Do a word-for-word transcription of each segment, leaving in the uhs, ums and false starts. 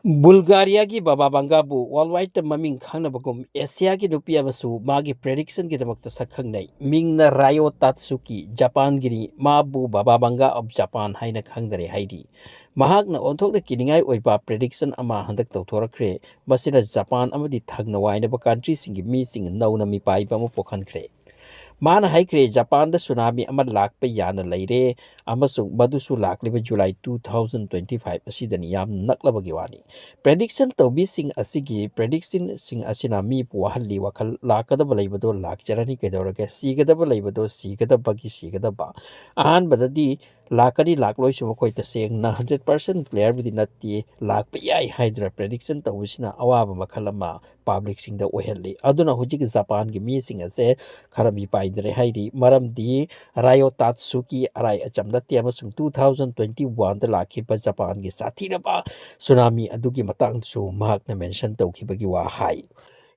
ꯕꯨꯜꯒꯥꯔꯤꯌꯥꯒꯤ ꯕꯥꯕꯥ ꯚꯪꯒꯥꯕꯨ world ꯋꯥꯏꯗꯇ ꯃꯃꯤꯡ ꯈꯪꯅꯕꯒꯨꯝ ꯑꯦꯁꯤꯌꯥꯒꯤ ꯅꯨꯄꯤ ꯑꯃꯁꯨ ꯃꯥꯒꯤ ꯄ꯭ꯔꯦꯗꯤꯛꯁꯟꯒꯤꯗꯃꯛꯇ ꯁꯛ ꯈꯪꯅꯩ꯫ ꯃꯤꯡꯅ ꯔꯥꯌꯣ ꯇꯥꯠꯁꯨꯀꯤ, ꯖꯄꯥꯟꯒꯤꯅꯤ꯫ ꯃꯥꯕꯨ ꯕꯥꯕꯥ ꯚꯪꯒꯥ ꯑꯣꯐ ꯖꯄꯥꯟ ꯍꯥꯏꯅ ꯈꯪꯅꯔꯦ ꯍꯥꯏꯔꯤ꯫ ꯃꯍꯥꯛꯅ ꯑꯣꯟꯊꯣꯛꯅ ꯀꯤꯅꯤꯡꯉꯥꯏ ꯑꯣꯏꯕ ꯄ꯭ꯔꯦꯗꯤꯛꯁꯟ ꯑꯃ ꯍꯟꯗꯛ ꯇꯧꯊꯣꯔꯛꯈ꯭ꯔꯦ꯫ ꯃꯁꯤꯅ ꯖꯄꯥꯟ ꯑꯃꯗꯤ ꯊꯪꯅ ꯋꯥꯏꯅꯕ ꯀꯟꯇ꯭ꯔꯤꯁꯤꯡꯒꯤ ꯃꯤꯁꯤꯡ ꯅꯧꯅ ꯃꯤꯄꯥꯏꯕ ꯑꯃ ꯄꯣꯛꯍꯟꯈ꯭ꯔꯦ꯫ ꯃꯥꯅ ꯍꯥꯏꯈ꯭ꯔꯦ, ꯖꯄꯥꯟꯗ ꯁꯨꯅꯥꯃꯤ ꯑꯃ ꯂꯥꯛꯄ ꯌꯥꯅ ꯂꯩꯔꯦ ꯑꯃꯁꯨꯡ ꯃꯗꯨꯁꯨ ꯂꯥꯛꯂꯤꯕ July two thousand twenty five ꯑꯁꯤꯗꯅꯤ꯫ ꯌꯥꯝ ꯅꯛꯂꯕꯒꯤ ꯋꯥꯅꯤ꯫ ꯄ꯭ꯔꯦꯗꯤꯛꯁꯟ ꯇꯧꯕꯤꯁꯤꯡ ꯑꯁꯤꯒꯤ ꯄ꯭ꯔꯦꯗꯤꯛꯁꯟꯁꯤꯡ ꯑꯁꯤꯅ ꯃꯤꯕꯨ ꯋꯥꯍꯜꯂꯤ꯫ ꯋꯥꯈꯜ ꯂꯥꯛꯀꯗꯕ ꯂꯩꯕꯗꯣ ꯂꯥꯛꯆꯔꯅꯤ, ꯀꯩꯗꯧꯔꯒꯦ? ꯁꯤꯒꯗꯕ ꯂꯩꯕꯗꯣ ꯁꯤꯒꯗꯕꯒꯤ ꯁꯤꯒꯗꯕ꯫ ꯑꯍꯥꯟꯕꯗꯗꯤ ꯂꯥꯛꯀꯅꯤ ꯂꯥꯛꯂꯣꯏꯁꯨ ꯃꯈꯣꯏ ꯇꯁꯦꯡꯅ hundred percent clearꯕꯨꯗꯤ ꯅꯠꯇꯦ꯫ ꯂꯥꯛꯄ ꯌꯥꯏ ꯍꯥꯏꯗꯨꯅ ꯄ꯭ꯔꯦꯗꯤꯛꯁꯟ ꯇꯧꯕꯁꯤꯅ ꯑꯋꯥꯕ ꯃꯈꯜ ꯑꯃ ꯄꯕ꯭ꯂꯤꯛꯁꯤꯡꯗ ꯑꯣꯏꯍꯜꯂꯤ꯫ ꯑꯗꯨꯅ ꯍꯧꯖꯤꯛ ꯖꯄꯥꯟꯒꯤ ꯃꯤꯁꯤꯡ ꯑꯁꯦ ꯈꯔ ꯃꯤꯄꯥꯏꯅꯔꯦ ꯍꯥꯏꯔꯤ꯫ ꯃꯔꯝꯗꯤ ꯔꯥꯌꯣ ꯇꯥꯠꯁꯨꯀꯤ ꯑꯔꯥꯏ ꯑꯆꯝ ꯅꯠꯇꯦ ꯑꯃꯁꯨꯡ two thousand twenty oneꯗ ꯂꯥꯛꯈꯤꯕ ꯖꯄꯥꯟꯒꯤ ꯁꯥꯊꯤꯔꯕ ꯁꯨꯅꯥꯃꯤ ꯑꯗꯨꯒꯤ ꯃꯇꯥꯡꯗꯁꯨ ꯃꯍꯥꯛꯅ ꯃꯦꯟꯁꯟ ꯇꯧꯈꯤꯕꯒꯤ ꯋꯥ ꯍꯥꯏ꯫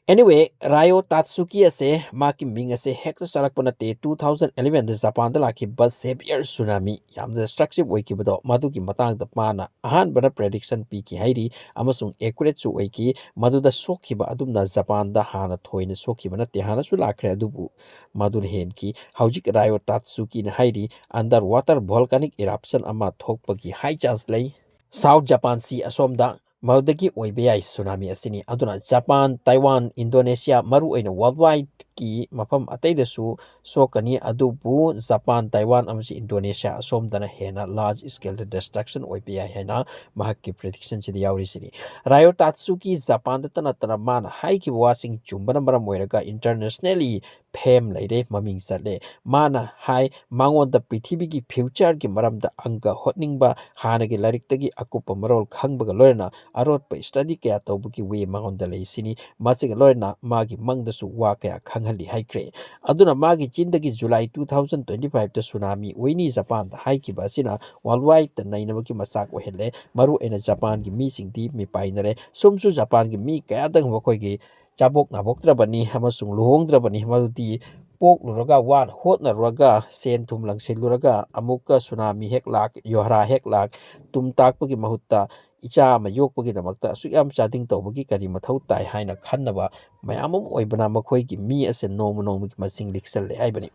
Anyway, ꯔꯥꯌꯣ ꯇꯥꯠꯁꯨꯀꯤ ꯑꯁꯦ, ꯃꯍꯥꯛꯀꯤ ꯃꯤꯡ ꯑꯁꯦ ꯍꯦꯛꯇ ꯆꯠꯂꯛꯄ ꯅꯠꯇꯦ꯫ Two thousand elevenꯗ ꯖꯄꯥꯟꯗ ꯂꯥꯛꯈꯤꯕ ꯁꯦꯚꯤꯌꯔ ꯁꯨꯅꯥꯃꯤ, ꯌꯥꯝꯅ ꯗꯤꯁꯇ꯭ꯔꯛꯇꯤꯚ ꯑꯣꯏꯈꯤꯕꯗꯣ, ꯃꯗꯨꯒꯤ ꯃꯇꯥꯡꯗ ꯃꯥꯅ ꯑꯍꯥꯟꯕꯅ ꯄ꯭ꯔꯦꯗꯤꯛꯁꯟ ꯄꯤꯈꯤ ꯍꯥꯏꯔꯤ ꯑꯃꯁꯨꯡ ꯑꯦꯀꯨꯔꯦꯠꯁꯨ ꯑꯣꯏꯈꯤ꯫ ꯃꯗꯨꯗ ꯁꯣꯛꯈꯤꯕ ꯑꯗꯨꯝꯅ ꯖꯄꯥꯟꯗ ꯍꯥꯟꯅ ꯊꯣꯏꯅ ꯁꯣꯛꯈꯤꯕ ꯅꯠꯇꯦ, ꯍꯥꯟꯅꯁꯨ ꯂꯥꯛꯈ꯭ꯔꯦ, ꯑꯗꯨꯕꯨ ꯃꯗꯨꯅ ꯍꯦꯟꯈꯤ꯫ ꯍꯧꯖꯤꯛ ꯔꯥꯌꯣ ꯇꯥꯠꯁꯨꯀꯤꯅ ꯍꯥꯏꯔꯤ, ꯑꯟꯗꯔ ꯋꯥꯇꯔ ꯚꯣꯜꯀꯥꯅꯤꯛ ꯏꯔꯞꯁꯟ ꯑꯃ ꯊꯣꯛꯄꯒꯤ ꯍꯥꯏ ꯆꯥꯟꯁ ꯂꯩ ꯁꯥꯎꯠ ꯖꯄꯥꯟ ꯁꯤ ꯑꯁꯣꯝꯗ꯫ ꯃꯗꯨꯗꯒꯤ ꯑꯣꯏꯕ ꯌꯥꯏ ꯁꯨꯅꯥꯃꯤ ꯑꯁꯤꯅꯤ꯫ ꯑꯗꯨꯅ ꯖꯄꯥꯟ, ꯇꯥꯏꯋꯥꯟ, ꯏꯟꯗꯣꯅꯦꯁꯤꯌꯥ, ꯃꯔꯨꯑꯣꯏꯅ ꯋꯥꯔꯜ ꯋꯥꯏꯗꯀꯤ ꯃꯐꯝ ꯑꯇꯩꯗꯁꯨ ꯁꯣꯛꯀꯅꯤ, ꯑꯗꯨꯕꯨ ꯖꯄꯥꯟ, ꯇꯥꯏꯋꯥꯟ ꯑꯃꯁꯨꯡ ꯏꯟꯗꯣꯅꯦꯁꯤꯌꯥ ꯑꯁꯣꯝꯗꯅ ꯍꯦꯟꯅ ꯂꯥꯔꯖ ꯁ꯭ꯀꯦꯜꯗ ꯗꯤꯁꯇ꯭ꯔꯛꯁꯟ ꯑꯣꯏꯕ ꯌꯥꯏ ꯍꯥꯏꯅ ꯃꯍꯥꯛꯀꯤ ꯄ꯭ꯔꯤꯗꯤꯛꯁꯟꯁꯤꯗ ꯌꯥꯎꯔꯤꯁꯤꯅꯤ꯫ ꯔꯥꯌꯣ ꯇꯥꯠꯁꯨꯀꯤ ꯖꯄꯥꯟꯗꯇ ꯅꯠꯇꯅ ꯃꯥꯅ ꯍꯥꯏꯈꯤꯕ ꯋꯥꯁꯤꯡ ꯆꯨꯝꯕꯅ ꯃꯔꯝ ꯑꯣꯏꯔꯒ ꯏꯟꯇꯔꯅꯦꯁꯅꯦꯜꯂꯤ ꯐꯦꯝ ꯂꯩꯔꯦ, ꯃꯃꯤꯡ ꯆꯠꯂꯦ꯫ ꯃꯥꯅ ꯍꯥꯏ, ꯃꯉꯣꯟꯗ ꯄ꯭ꯔꯤꯊꯤꯕꯤꯒꯤ ꯐ꯭ꯌꯨꯆꯔꯒꯤ ꯃꯔꯝꯗ ꯑꯪꯀ ꯍꯣꯠꯅꯤꯡꯕ, ꯍꯥꯟꯅꯒꯤ ꯂꯥꯏꯔꯤꯛꯇꯒꯤ ꯑꯀꯨꯞꯄ ꯃꯔꯣꯜ ꯈꯪꯕꯒ ꯂꯣꯏꯅꯅ ꯑꯔꯣꯠꯄ ꯁ꯭ꯇꯗꯤ ꯀꯌꯥ ꯇꯧꯕꯒꯤ ꯋꯦ ꯃꯉꯣꯟꯗ ꯂꯩꯁꯤꯅꯤ꯫ ꯃꯁꯤꯒ ꯂꯣꯏꯅꯅ ꯃꯥꯒꯤ ꯃꯪꯗꯁꯨ ꯋꯥ ꯀꯌꯥ ꯈꯪꯍꯜꯂꯤ ꯍꯥꯏꯈ꯭ꯔꯦ꯫ ꯑꯗꯨꯅ ꯃꯥꯒꯤ ꯆꯤꯟꯗꯒꯤ July two thousand twenty fiveꯇ tsunami ꯑꯣꯏꯅꯤ ꯖꯄꯥꯟꯗ ꯍꯥꯏꯈꯤꯕ ꯑꯁꯤꯅ ꯋꯥꯔꯜ ꯋꯥꯏꯗꯇ ꯅꯩꯅꯕꯒꯤ ꯃꯆꯥꯛ ꯑꯣꯏꯍꯜꯂꯦ꯫ ꯃꯔꯨꯑꯣꯏꯅ ꯖꯄꯥꯟꯒꯤ ꯃꯤꯁꯤꯡꯗꯤ ꯃꯤꯄꯥꯏꯅꯔꯦ꯫ ꯁꯨꯝꯁꯨ ꯖꯄꯥꯟꯒꯤ ꯃꯤ ꯀꯌꯥꯗꯪ ꯃꯈꯣꯏꯒꯤ ꯆꯥꯕꯣꯛ ꯅꯥꯕꯣꯛꯇ꯭ꯔꯕꯅꯤ ꯑꯃꯁꯨꯡ ꯂꯨꯍꯣꯡꯗ꯭ꯔꯕꯅꯤ, ꯃꯗꯨꯗꯤ ꯄꯣꯛꯂꯨꯔꯒ, ꯋꯥꯅ ꯍꯣꯠꯅꯔꯨꯔꯒ, ꯁꯦꯟ ꯊꯨꯝ ꯂꯪꯁꯤꯜꯂꯨꯔꯒ, ꯑꯃꯨꯛꯀ ꯁꯨꯅꯥꯃꯤ ꯍꯦꯛ ꯂꯥꯛ, ꯌꯣꯍꯔꯥ ꯍꯦꯛ ꯂꯥꯛ, ꯇꯨꯝ ꯇꯥꯛꯄꯒꯤ ꯃꯍꯨꯠꯇ ꯏꯆꯥ ꯑꯃ ꯌꯣꯛꯄꯒꯤꯗꯃꯛꯇ ꯑꯁꯨꯛ ꯌꯥꯝ ꯆꯥꯗꯤꯡ ꯇꯧꯕꯒꯤ ꯀꯔꯤ ꯃꯊꯧ ꯇꯥꯏ ꯍꯥꯏꯅ ꯈꯟꯅꯕ ꯃꯌꯥꯝ ꯑꯃ ꯑꯣꯏꯕꯅ ꯃꯈꯣꯏꯒꯤ ꯃꯤ ꯑꯁꯦ ꯅꯣꯡꯃ ꯅꯣꯡꯃꯒꯤ ꯃꯁꯤꯡ ꯂꯤꯛꯁꯜꯂꯦ ꯍꯥꯏꯕꯅꯤ꯫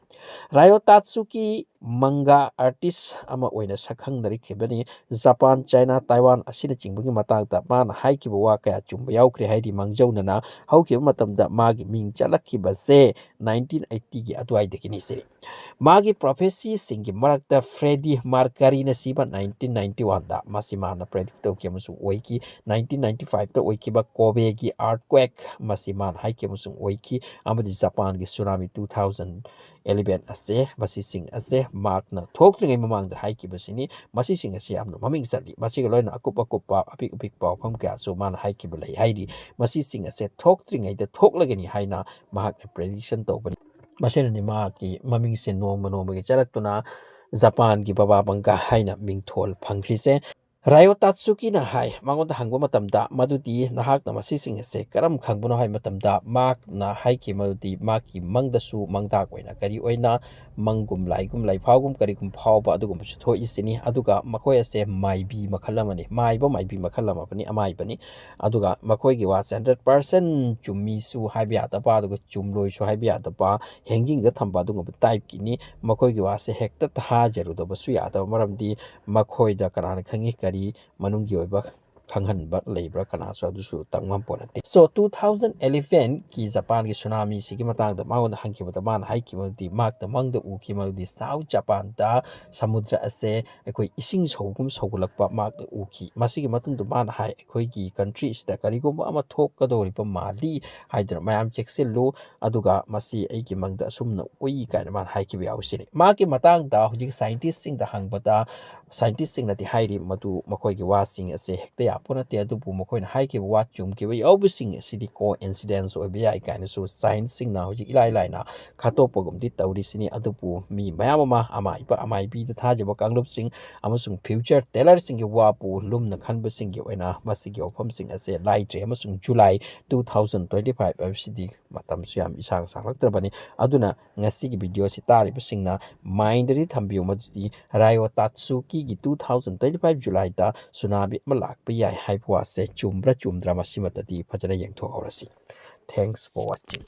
ꯔꯥꯌꯣꯇꯥꯠꯁꯨꯀꯤ ꯃꯪꯒꯥ ꯑꯥꯔꯇꯤꯁ ꯑꯃ ꯑꯣꯏꯅ ꯁꯛꯈꯪꯅꯔꯛꯈꯤꯕꯅꯤ꯫ ꯖꯄꯥꯟ, ꯆꯥꯏꯅꯥ, ꯇꯥꯏꯋꯥꯟ ꯑꯁꯤꯅꯆꯤꯡꯕꯒꯤ ꯃꯇꯥꯡꯗ ꯃꯥꯅ ꯍꯥꯏꯈꯤꯕ ꯋꯥ ꯀꯌꯥ ꯆꯨꯝꯕ ꯌꯥꯎꯈ꯭ꯔꯦ ꯍꯥꯏꯗꯤ, ꯃꯥꯡꯖꯧꯅꯅ ꯍꯧꯈꯤꯕ ꯃꯇꯝꯗ ꯃꯥꯒꯤ ꯃꯤꯡ ꯆꯠꯂꯛꯈꯤꯕꯁꯦ ꯅꯥꯏꯟꯇꯤꯟ ꯑꯩꯠꯇꯤꯒꯤ ꯑꯗꯨꯋꯥꯏꯗꯒꯤꯅꯤ ꯁꯤꯅꯤ꯫ ꯃꯥꯒꯤ ꯄ꯭ꯔꯣꯐꯦꯁꯤꯁꯤꯡꯒꯤ ꯃꯔꯛꯇ ꯐ꯭ꯔꯦꯗꯤ ꯃꯥꯔꯀꯔꯤꯅ ꯁꯤꯕ ꯅꯥꯏꯟꯇꯤꯟ ꯅꯥꯏꯟꯇꯤ ꯋꯥꯟꯗ ꯃꯁꯤ ꯃꯥꯅ ꯄ꯭ꯔꯦꯗꯤꯛ ꯇꯧꯈꯤ ꯑꯃꯁꯨꯡ ꯑꯣꯏꯈꯤ꯫ ꯅꯥꯏꯟꯇꯤꯟ ꯅꯥꯏꯟꯇꯤ ꯐꯥꯏꯚꯇ ꯑꯣꯏꯈꯤꯕ ꯀꯣꯕꯦꯒꯤ ꯑꯥꯔꯠꯀ꯭ꯋꯦꯛ ꯃꯁꯤ ꯃꯥꯅ ꯍꯥꯏꯈꯤ ꯑꯃꯁꯨꯡ ꯑꯣꯏꯈꯤ꯫ ꯑꯃꯗꯤ ꯖꯄꯥꯟꯒꯤ ꯁꯨꯅꯥꯃꯤ ꯇꯨ ꯊꯥꯎꯖꯟ ꯑꯦꯂꯦꯚꯦꯟ ꯑꯁꯦ, ꯃꯁꯤꯁꯤꯡ ꯑꯁꯦ ꯃꯥꯔꯛꯅ ꯊꯣꯛꯇ꯭ꯔꯤꯉꯩ ꯃꯃꯥꯡꯗ ꯍꯥꯏꯈꯤꯕꯁꯤꯅꯤ꯫ ꯃꯁꯤꯁꯤꯡ ꯑꯁꯤ ꯌꯥꯝꯅ ꯃꯃꯤꯡ ꯆꯠꯂꯤ꯫ ꯃꯁꯤꯒ ꯂꯣꯏꯅꯅ ꯑꯀꯨꯞ ꯑꯀꯨꯞꯄ ꯑꯄꯤꯛ ꯑꯄꯤꯛꯄ ꯋꯥꯐꯝ ꯀꯌꯥꯁꯨ ꯃꯥꯅ ꯍꯥꯏꯈꯤꯕ ꯂꯩ ꯍꯥꯏꯔꯤ꯫ ꯃꯁꯤꯁꯤꯡ ꯑꯁꯦ ꯊꯣꯛꯇ꯭ꯔꯤꯉꯩꯗ ꯊꯣꯛꯂꯒꯅꯤ ꯍꯥꯏꯅ ꯃꯍꯥꯛꯅ ꯄ꯭ꯔꯦꯗꯤꯛꯁꯟ ꯇꯧꯕꯅꯤ꯫ ꯃꯁꯤꯅꯅꯤ ꯃꯍꯥꯛꯀꯤ ꯃꯃꯤꯡꯁꯦ ꯅꯣꯡꯃ ꯅꯣꯡꯃꯒꯤ ꯆꯠꯂꯛꯇꯨꯅ ꯖꯄꯥꯟꯒꯤ ꯕꯕꯥ ꯕꯪꯒꯥ ꯍꯥꯏꯅ ꯃꯤꯡꯊꯣꯜ ꯐꯪꯈ꯭ꯔꯤꯁꯦ꯫ ꯔꯥꯌꯣ ꯇꯥꯠꯁꯨꯀꯤꯅ ꯍꯥꯏ, ꯃꯉꯣꯟꯗ ꯍꯪꯕ ꯃꯇꯝꯗ ꯃꯗꯨꯗꯤ ꯅꯍꯥꯛꯅ ꯃꯁꯤꯁꯤꯡ ꯑꯁꯦ ꯀꯔꯝ ꯈꯪꯕꯅꯣ ꯍꯥꯏꯕ ꯃꯇꯝꯗ ꯃꯍꯥꯛꯅ ꯍꯥꯏꯈꯤ ꯃꯗꯨꯗꯤ ꯃꯍꯥꯛꯀꯤ ꯃꯪꯗꯁꯨ ꯃꯪꯗꯥꯛ ꯑꯣꯏꯅ ꯀꯔꯤ ꯑꯣꯏꯅ ꯃꯪꯒꯨꯝ ꯂꯥꯏꯒꯨꯝ ꯂꯥꯏꯐꯥꯎꯒꯨꯝ ꯀꯔꯤꯒꯨꯝ ꯐꯥꯎꯕ ꯑꯗꯨꯒꯨꯝꯕꯁꯨ ꯊꯣꯛꯏꯁꯤꯅꯤ꯫ ꯑꯗꯨꯒ ꯃꯈꯣꯏ ꯑꯁꯦ ꯃꯥꯏꯕꯤ ꯃꯈꯜ ꯑꯃꯅꯤ, ꯃꯥꯏꯕ ꯃꯥꯏꯕꯤ ꯃꯈꯜ ꯑꯃꯅꯤ, ꯑꯃꯥꯏꯕꯅꯤ꯫ ꯑꯗꯨꯒ ꯃꯈꯣꯏꯒꯤ ꯋꯥꯁꯦ ꯍꯟꯗ꯭ꯔꯦꯠ ꯄꯥꯔꯁꯦꯟ ꯆꯨꯝꯃꯤꯁꯨ ꯍꯥꯏꯕ ꯌꯥꯗꯕ, ꯑꯗꯨꯒ ꯆꯨꯝꯂꯣꯏꯁꯨ ꯍꯥꯏꯕ ꯌꯥꯗꯕ, ꯍꯦꯡꯒꯤꯡꯗ ꯊꯝꯕ ꯑꯗꯨꯒꯨꯝꯕ ꯇꯥꯏꯞꯀꯤꯅꯤ꯫ ꯃꯈꯣꯏꯒꯤ ꯋꯥꯁꯦ ꯍꯦꯛꯇ ꯊꯥꯖꯔꯨꯗꯕꯁꯨ ꯌꯥꯗꯕ, ꯃꯔꯝꯗꯤ ꯃꯈꯣꯏꯗ ꯀꯅꯥꯅ ꯈꯪꯉꯤ ꯀꯔꯤ ꯃꯅꯨꯡꯒꯤ ꯑꯣꯏꯕ ꯈꯪꯍꯟꯕ ꯂꯩꯕ꯭ꯔꯥ ꯀꯅꯥꯁꯨ ꯑꯗꯨꯁꯨ ꯇꯝ ꯉꯝꯄꯣꯠ ꯅꯠꯇꯦ꯫ So, ꯇꯨ ꯊꯥꯎꯖꯟ ꯑꯦꯂꯦꯚꯦꯟꯒꯤ ꯖꯄꯥꯟꯒꯤ ꯁꯨꯅꯥꯃꯤꯁꯤꯒꯤ ꯃꯇꯥꯡꯗ ꯃꯉꯣꯟꯗ ꯍꯪꯈꯤꯕꯗ ꯃꯥꯅ ꯍꯥꯏꯈꯤꯕꯗꯨꯗꯤ ꯃꯍꯥꯛꯅ ꯃꯪꯗ ꯎꯈꯤ ꯃꯗꯨꯗꯤ ꯁꯥꯎꯠ ꯖꯄꯥꯟꯗ ꯁꯃꯨꯗ꯭ꯔ ꯑꯁꯦ ꯑꯩꯈꯣꯏ ꯏꯁꯤꯡ ꯁꯧꯒꯨꯝ ꯁꯧꯒꯠꯂꯛꯄ ꯃꯍꯥꯛꯅ ꯎꯈꯤ꯫ ꯃꯁꯤꯒꯤ ꯃꯇꯨꯡꯗ ꯃꯥꯅ ꯍꯥꯏ, ꯑꯩꯈꯣꯏꯒꯤ ꯀꯟꯇ꯭ꯔꯤ ꯑꯁꯤꯗ ꯀꯔꯤꯒꯨꯝꯕ ꯑꯃ ꯊꯣꯛꯀꯗꯧꯔꯤꯕ ꯃꯥꯜꯂꯤ ꯍꯥꯏꯗꯨꯅ ꯃꯌꯥꯝ ꯆꯦꯛꯁꯤꯜꯂꯨ, ꯑꯗꯨꯒ ꯃꯁꯤ ꯑꯩꯒꯤ ꯃꯪꯗ ꯑꯁꯨꯝꯅ ꯎꯏ ꯀꯥꯏꯅ ꯃꯥꯅ ꯍꯥꯏꯈꯤꯕ ꯌꯥꯎꯁꯤꯅꯤ꯫ ꯃꯥꯒꯤ ꯃꯇꯥꯡꯗ ꯍꯧꯖꯤꯛ ꯁꯥꯏꯟꯇꯤꯁꯁꯤꯡꯗ ꯍꯪꯕꯗ ꯁꯥꯏꯟꯇꯤꯁꯁꯤꯡꯅꯗꯤ ꯍꯥꯏꯔꯤ ꯃꯗꯨ ꯃꯈꯣꯏꯒꯤ ꯋꯥꯁꯤꯡ ꯑꯁꯦ ꯍꯦꯛꯇ ꯌꯥꯄꯣ ꯅꯠꯇꯦ, ꯑꯗꯨꯕꯨ ꯃꯈꯣꯏꯅ ꯍꯥꯏꯈꯤꯕ ꯋꯥ ꯆꯨꯝꯈꯤꯕ ꯌꯥꯎꯕꯁꯤꯡ ꯑꯁꯤꯗꯤ ꯀꯣ ꯏꯟꯁꯤꯗꯦꯟꯁ ꯑꯣꯏꯕ ꯌꯥꯏ ꯀꯥꯏꯅꯁꯨ ꯁꯥꯏꯟꯁꯁꯤꯡꯅ ꯍꯧꯖꯤꯛ ꯏꯂꯥꯏ ꯂꯥꯏꯅ ꯈꯟꯇꯣꯛꯄꯒꯨꯝꯗꯤ ꯇꯧꯔꯤꯁꯤꯅꯤ꯫ ꯑꯗꯨꯕꯨ ꯃꯤ ꯃꯌꯥꯝ ꯑꯃ ꯑꯃꯥꯏꯕ ꯑꯃꯥꯏꯕꯤꯗ ꯊꯥꯖꯕ ꯀꯥꯡꯂꯨꯞꯁꯤꯡ ꯑꯃꯁꯨꯡ ꯐ꯭ꯌꯨꯆꯔ ꯇꯦꯂꯔꯁꯤꯡꯒꯤ ꯋꯥꯕꯨ ꯂꯨꯝꯅ ꯈꯟꯕꯁꯤꯡꯒꯤ ꯑꯣꯏꯅ ꯃꯁꯤꯒꯤ ꯋꯥꯐꯝꯁꯤꯡ ꯑꯁꯦ ꯂꯥꯏꯗ꯭ꯔꯦ ꯑꯃꯁꯨꯡ July two thousand twenty five ꯍꯥꯏꯕꯁꯤꯗꯤ ꯃꯇꯝꯁꯨ ꯌꯥꯝ ꯏꯁꯥꯡ ꯁꯥꯡꯂꯛꯇ꯭ꯔꯕꯅꯤ꯫ ꯑꯗꯨꯅ ꯉꯁꯤꯒꯤ ꯚꯤꯗꯤꯑꯣ ꯑꯁꯤ ꯇꯥꯔꯤꯕꯁꯤꯡꯅ ꯃꯥꯏꯟꯗꯗꯤ ꯊꯝꯕꯤꯌꯨ ꯃꯗꯨꯗꯤ ꯔꯥꯌꯣ ꯇꯥꯠꯁꯨꯀꯤ ꯒꯤ two thousand twenty five Julyꯗ tsunami ꯑꯃ ꯂꯥꯛꯄ ꯌꯥꯏ ꯍꯥꯏꯕ ꯋꯥꯁꯦ ꯆꯨꯝꯕ꯭ꯔꯥ ꯆꯨꯝꯗ꯭ꯔꯥ, ꯃꯁꯤꯃꯇꯗꯤ ꯐꯖꯅ ꯌꯦꯡꯊꯣꯛꯍꯧꯔꯁꯤ꯫ Thanks for watching.